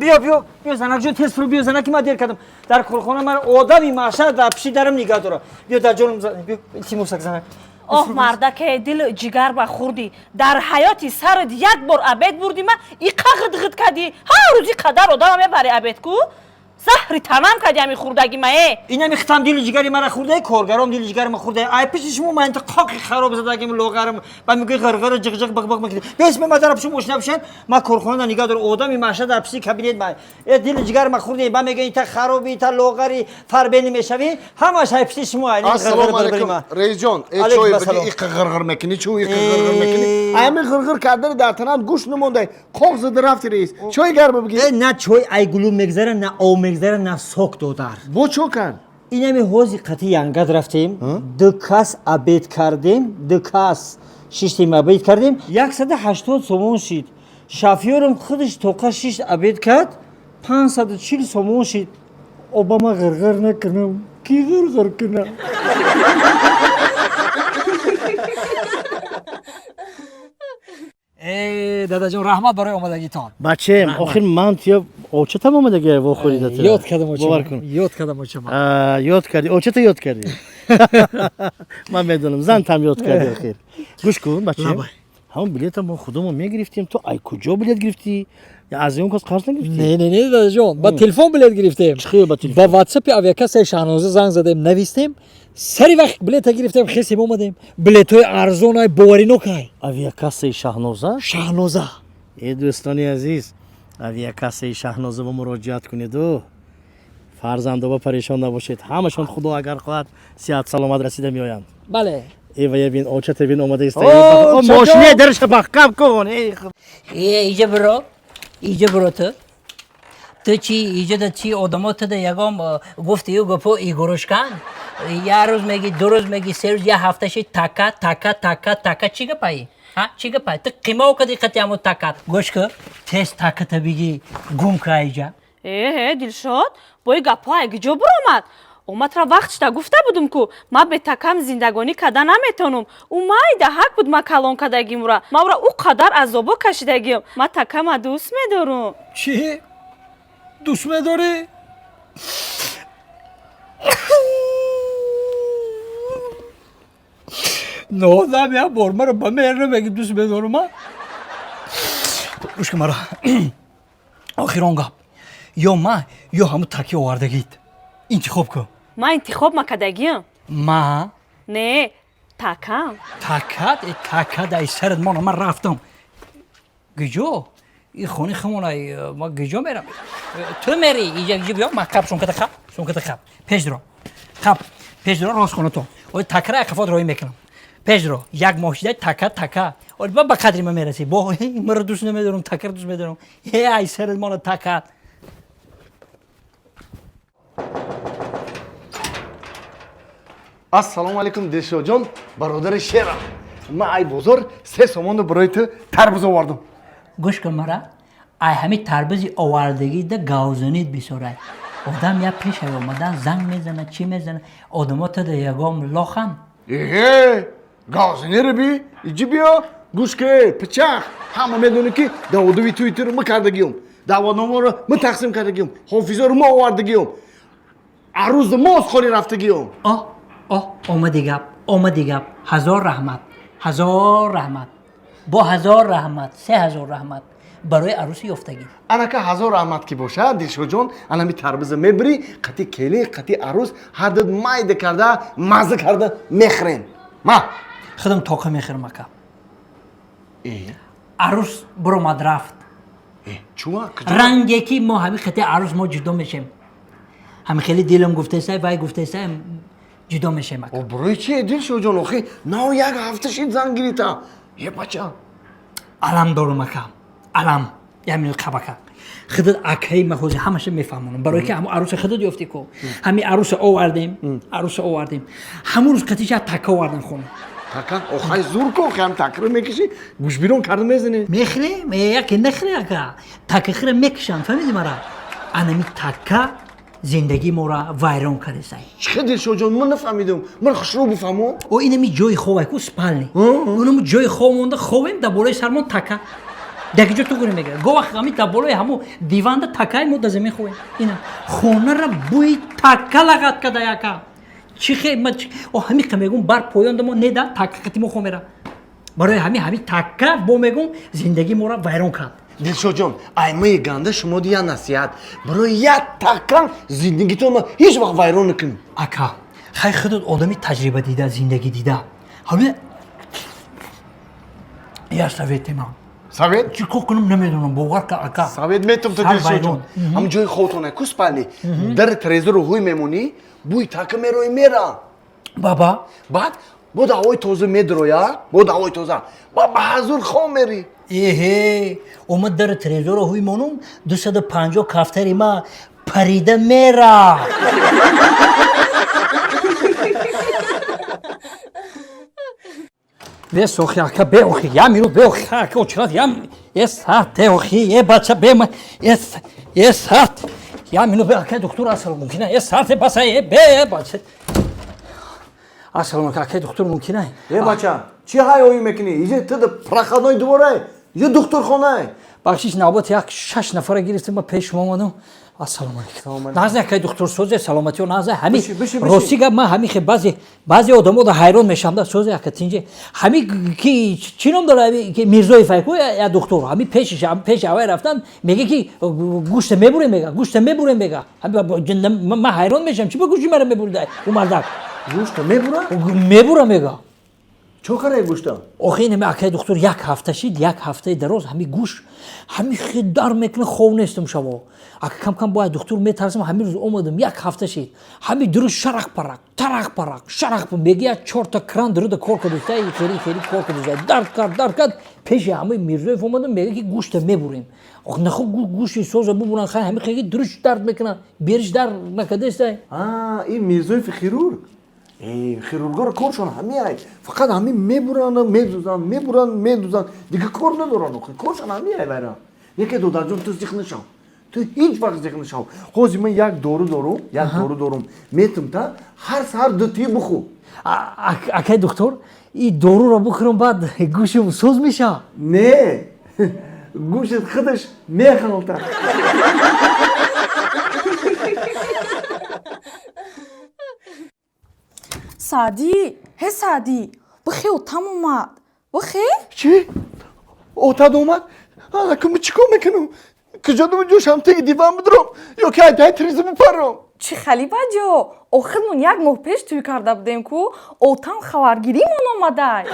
Биё, биё, биё, занак ҷон, тез фуру биё, занаки ман дер кардам. Дар корхона ман одами маҳшар дар пиши дарам нигаҳ дора. Биё, дар ҷонам, биё, илтимосак, занак. Оҳ, мардаке, дилу ҷигар ба хӯрдӣ. Дар ҳаёти сарат як бор обед бурдӣ, ма иқа ғид-ғид кардӣ. Ҳар рӯз иқадар одама мебари обед ку? Заҳри танам кардӣ ҳами хӯрдагӣ ма, э. Инами хитам дили ҷигари мара хӯрдаи, коргаром дили ҷигари ма хӯрдаи. Ай пиши шумо ман инта қоқи хароб задагим, лоғарам. Ба мегӯи ғирғир, ҷиғ-ҷиғ, биқ-биқ мекунӣ. Бес ма дар пиши мошина бишен, ма корхона нигаҳ дор, одами маҳшар дар пиши кабинет ма. Э, дили ҷигар ма хӯрдаи, ба мегӯи ита хароби, ита лоғари, фарбени мешавӣ, ҳамаш ай пиши шумо ай. Ассалому алайкум, раисҷон. Э, чой биги, иқа ғирғир мекунӣ, чӯ иқа ғирғир мекунӣ? Ами ғирғир кардани дар танат гӯшт намондай. Қоқ зада рафти, раис. Чой гарма биги. Э, на чой ай гулу мегзара, на об мегзара, на сок, додар. Бо чо кард? Инами ҳози қати янгад рафтем, ду кас обед кардем, ду кас шиштем, обед кардем, 180 сомон шид. Шофёрам худаш тоқа шишт, обед кард, 540 сомон шид. Обама ғирғир накунам, ки ғирғир кунам? Э, дадаҷон, раҳмат барои омадагитон. Бачаем, охир ман тия очатам омадаги вохӯридата. Ёд кардам Бовар кун. Ёд кардам очама. Ёд кардӣ, очата ёд кардӣ. Ман медонам, зантам ёд кардӣ охир. Гӯш кун, бачаем. Ҳамон билета мо худамон мегирифтем, ту ай куҷо билет гирифтӣ? Аз он кас қарз нагирифтӣ? Не, не, не, дадаҷон, ба телефон билет гирифтем. Чӣ ба телефон? Ба ватсапи авиакассаи Шаҳноза занг задем, навистем, сари вақт билета гирифтем, хесем, омадем. Билетҳои арзонай, боваринокай. Авиакассаи Шаҳноза? Шаҳноза. Э, дӯстони азиз, авиакассаи Шаҳноза ба муроҷиат кунеду фарзандоба парешон набошед. Ҳамашон, худо агар хоҳад, сиҳат саломат расида меоянд. Бале. Э, вая бин, очата бин, омада О, иста. Мошине дараша маҳкам кун. Э, Э, иҷа биро, иҷа биро. Ту чи иҷода, чи одамо туда ягом гуфтию гапо игурушкан? Як рӯз меги, ду рӯз меги, се рӯз, як ҳафта ши, така, така, така, така. Чӣ гапаи? Ҳа, чӣ гапаи? Ту қимов кади қати ҳамун такат. Гӯш ку, тез таката биги, гум ка иҷа. Э, Дилшод, бо и гапҳо ай куҷо биромад? Омадра вақт шуда гуфта будум ку, ман бе такам зиндагонӣ карда наметавонам. Ӯ майда ҳак буд, ман калон кардагимура. Ман ӯра ӯ қадар азобо кашидагиам. Ман такама дӯст медорам. Чӣ? Дӯст медорӣ? Нодам, як бор маро ба меҳр намеги, дӯст медорам, а? Гӯш кун маро. Охирон гап. Ё ман, ё ҳамун таки овардагит. Интихоб кун. Ман интихоб макардагиам. Ман? Не, такам. Такат, э, такат ай сарат мона, ман рафтам. Гиҷо? И хони хамона, ма гиҷо мерам? Ту мери иҷа, иҷа биё, ма қаб сумката, қаб сумката, қаб пеш дро, қаб пеш дро, рост хона. То ой такра қафот роӣ мекунам, пеш дро. Як моҳ шида, така, така, ой ба ба қадри ма мерасӣ. Бо маро дӯст намедорам, такра дӯст медорам. Э, ай сарат мона такат. Ассалому алайкум, Дилшодҷон, бародари шерам. Ман ай бозор 3 сомонро барои ту тарбуз овардам. Гӯш кун мара, ай ҳами тарбузи овардагида гавзанид бисорай. Одам як пешай омадан занг мезана, чӣ мезана, одамо тада ягом лохан. Эҳе, гавзанеро би, иҷи биё, гӯш ке, пичах. Ҳама медонӣ ки даводави туи туро ма кардагиём. Даъватномаро ма тақсим кардагиём. Ҳофизоро ма овардагиём. Арӯзда мо озхонӣ рафтагиём. Оҳ, оҳ, омади гап, омади гап. Ҳазор раҳмат, ҳазор раҳмат, бо ҳазор раҳмат, 3000 раҳмат барои арӯси ёфтагӣ. Анака, ҳазор раҳмат ки бошад, Дилшодҷон, анами тарбуза мебирӣ, қати келин, қати арӯз ҳар ду майда карда, мазза карда мехӯрем. Ма. Худам тоқа мехӯрам, ака. Арӯс биромад, рафт. Чуа? Ранге ки мо ҳами қати арӯс мо ҷудо мешем. Ҳами хеле дилам гуфтесай, вай гуфтесай, ҷудо мешем, ака. О, барои чи, Дилшодҷон, охи нав як ҳафта шид зан гирита. Е, бача. Алам дорум, ака, алам ямин қабака. Худат акаи ма, ҳози ҳамаша мефаҳмонам, барое ки ҳамун арӯса худат ёфтӣ ку. Ҳами арӯса овардем, арӯса овардем, ҳамун рӯз қатиша така овардем хона. Така, охай зур ку, охи ҳам такро мекишӣ, гӯшбирон карда мезанӣ. Мехӯрем, яке нахӯре, ака, така хӯре мекишам, фаҳмиди мара? Анами така зиндагии моро вайрон кардесай. Чӣ, Дилшодҷон, ман нафаҳмидам. Ман хушрӯ бифаҳмам. О, инами ҷои ховай ку, спальни, унами ҷои хов монда, ховем, дар болои сармон така. Дагиҷо туғри мегирад. Го вақт ҳами дар болои ҳамо диванда такаи мо да замин хоҳем. Ина хонара бӯи така лағат када яка. Чӣ хе ма о ҳами қа мегум бар поёнда мо неда така қати мо хомера. Барои ҳами така бо мегум зиндагии моро вайрон кард. Дилшодҷон, аймаи ганда шумо ди я насиҳат. Барои як така зиндагитонро ҳеҷ вақт вайрон накунед. Ака, хай худат одами таҷриба дида, зиндагӣ дида. Ҳами я совете ман. Совет? Чӣ кор кунам намедонам, бовар ка ака. Совет метум ту Сар Дилшодҷон. вайрон. Ҳам ҷои хобтона ку спальни. Дар трезорро ҳуй мемонӣ, бӯи така мерои мера. Баба, Баъд бо ҳавои тоза медроя, бо ҳавои тоза. Ба ба ҳазур хоб мерӣ. Эҳе, омад дар трезорро ҳуй монум, 250 кафтари ма парида мера. Бе сохи ака, бе охи, я минут, бе охи, ака, очират, я, е саат, е охи, е бача, бе ма, е, е саат, я минут, бе ака, доктор, асал мумкина, е саат, е баса, е бе, е бача. Ассалому алейкум, ака, доктор мумкина? Е бача, чӣ ҳайёӣ мекунӣ? Иҷа ту да проходной дворай, иҷа духтурхонай. Бахшиш, навбат як шаш нафара гирифтем, ма пеш шумо омадам. Ассалому алейкум. Наза акай доктор, созе саломатиё наза ҳами Биши, биши, биши. рости гап ман ҳами хе баъзе одамо да ҳайрон мешам да созе ака тинҷе ҳами ки чӣ ном дора ҳами ки Мирзоев айку я доктор ҳами пешиш ҳами пеш авай рафтан меге ки гӯшта мебурем мега гӯшта мебурем мега ҳами ман ҳайрон мешам чӣ ба гӯшти мара мебурида ӯ мардак. Гӯшта мебура? Мебура мега. Чо карай гӯшта? Охи инами акай доктор як ҳафта шид, як ҳафтаи дароз ҳами гӯш ҳами хе дар мекунад, хов нестам шаво. Ака кам кам бояд доктор метарсам, ҳамин рӯз омадам, як ҳафта шид. Ҳами дуруст шарақ парак, тарақ парак, шарақ меги як чорта кран дуруда кор кардуста, хери хери кор кардуста. Дард кард, дард кард. Пеши ҳамаи Мирзоев омадам, мега ки гӯшта мебурем. Ох нахо гӯшти соза бубуран, хай ҳами хеги дуруст дард мекунад. Бериш дард накардестай. А, ин Мирзоев хирург. Э, хирургоро коршон ҳамиай. Фақат ҳамин мебуранд, медузанд, мебуранд, медузанд. Дига кор надоранд охи. Коршон ҳамиай вайра. Яке додарҷон, ту зиқ нашав. Ту ҳеҷ вақт зиқ нашав. Ҳозир ман як дору дорум, як дору дорум. Метум та ҳар саҳар дутии бихӯр. Акай доктор, и доруро бихӯрам, баъд гӯшам соз мешавад? Не, гӯшат худаш мехалта. Саъдӣ, ҳе Саъдӣ, бихе, отам омад, бихе. Чӣ? Отад омад? Ана ку чӣ кор мекунам? Куҷо дум ҷӯшам теги диван бидурам ё ки айдаи триза бипарам? Чӣ хали баҷо, охирмон як моҳ пеш тӯй карда будем ку, отам хабаргиримон омадай.